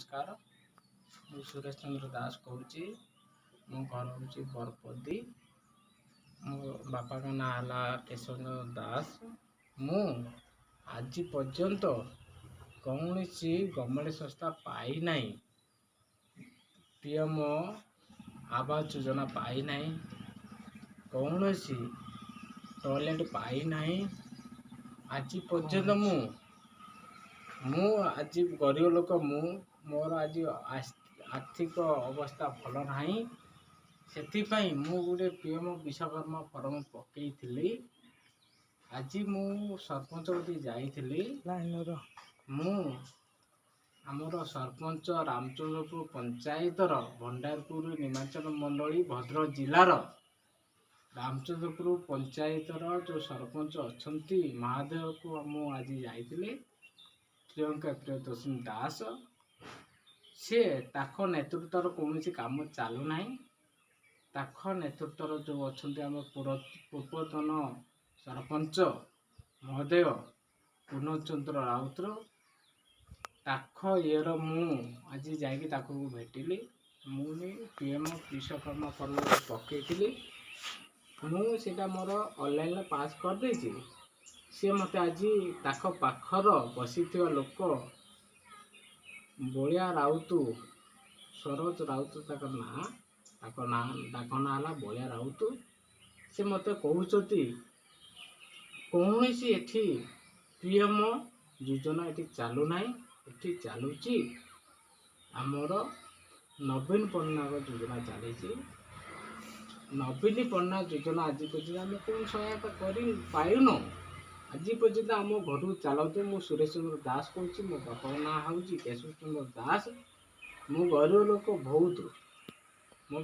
ନମସ୍କାର। ମୁଁ ସୁରେଶ ଚନ୍ଦ୍ର ଦାସ କହୁଛି। ମୋ ଘର ହେଉଛି ବରପଦି। ମୋ ବାପାଙ୍କ ନାଁ ହେଲା କେଶବ ଚନ୍ଦ୍ର ଦାସ। ମୁଁ ଆଜି ପର୍ଯ୍ୟନ୍ତ କୌଣସି ଗଭର୍ଣ୍ଣମେଣ୍ଟ ସଂସ୍ଥା ପାଇନାହିଁ, ପିଏମ୍ ଆବାସ ଯୋଜନା ପାଇନାହିଁ, କୌଣସି ଟଏଲେଟ୍ ପାଇନାହିଁ ଆଜି ପର୍ଯ୍ୟନ୍ତ। ମୁଁ ଆଜି ଗରିବ ଲୋକ। ମୋର ଆଜି ଆର୍ଥିକ ଅବସ୍ଥା ଭଲ ନାହିଁ। ସେଥିପାଇଁ ମୁଁ ଗୋଟେ ପିଏମ୍ ବିଶ୍ୱକର୍ମା ଫର୍ମ ପକେଇଥିଲି। ଆଜି ମୁଁ ସରପଞ୍ଚ କତିକି ଯାଇଥିଲି। ମୁଁ ଆମର ସରପଞ୍ଚ, ରାମଚନ୍ଦ୍ରପୁର ପଞ୍ଚାୟତର, ଭଣ୍ଡାରପୁର ନିର୍ବାଚନ ମଣ୍ଡଳୀ, ଭଦ୍ରକ ଜିଲ୍ଲାର ରାମଚନ୍ଦ୍ରପୁର ପଞ୍ଚାୟତର ଯେଉଁ ସରପଞ୍ଚ ଅଛନ୍ତି ମହାଦେବକୁ ମୁଁ ଆଜି ଯାଇଥିଲି, ପ୍ରିୟଙ୍କା ପ୍ରିୟଦର୍ଶିନୀ ଦାସ। ସିଏ ତାଙ୍କ ନେତୃତ୍ୱର କୌଣସି କାମ ଚାଲୁନାହିଁ। ତାଙ୍କ ନେତୃତ୍ୱର ଯେଉଁ ଅଛନ୍ତି ଆମ ପୂର୍ବତନ ସରପଞ୍ଚ ମହୋଦୟ ପୂର୍ଣ୍ଣଚନ୍ଦ୍ର ରାଉତର, ତାଙ୍କ ଇଏର ମୁଁ ଆଜି ଯାଇକି ତାକୁ ଭେଟିଲି। ମୁଁ ବି ପିଏମ୍ ବିଶ୍ୱକର୍ମା ଫର୍ମ ପକେଇଥିଲି। ମୁଁ ସେଇଟା ମୋର ଅନଲାଇନରେ ପାସ୍ କରିଦେଇଛି। ସିଏ ମୋତେ ଆଜି ତାଙ୍କ ପାଖର ବସିଥିବା ଲୋକ ବଳିଆ ରାଉତ, ସରୋଜ ରାଉତ ତାଙ୍କ ନାଁ, ତାଙ୍କ ନାଁ ହେଲା ବଳିଆ ରାଉତ। ସେ ମୋତେ କହୁଛନ୍ତି, କୌଣସି ଏଠି ପିଏମ୍ ଯୋଜନା ଏଠି ଚାଲୁନାହିଁ, ଏଠି ଚାଲୁଛି ଆମର ନବୀନ ପଟ୍ଟନାୟକ ଯୋଜନା ଚାଲିଛି। ନବୀନ ପଟ୍ଟନାୟକ ଯୋଜନା ଆଜି ପର୍ଯ୍ୟନ୍ତ ଆମେ କୌଣସି ସହାୟତା କରି ପାଇନୁ। ଆଜି ପର୍ଯ୍ୟନ୍ତ ଆମ ଘରକୁ ଚାଲନ୍ତୁ। ମୁଁ ସୁରେଶ ଚନ୍ଦ୍ର ଦାସ କହୁଛି। ମୋ ବାପାଙ୍କ ନାଁ ହେଉଛି କେଶବ ଚନ୍ଦ୍ର ଦାସ। ମୁଁ ଗରିବ ଲୋକ ବହୁତ। ମୋ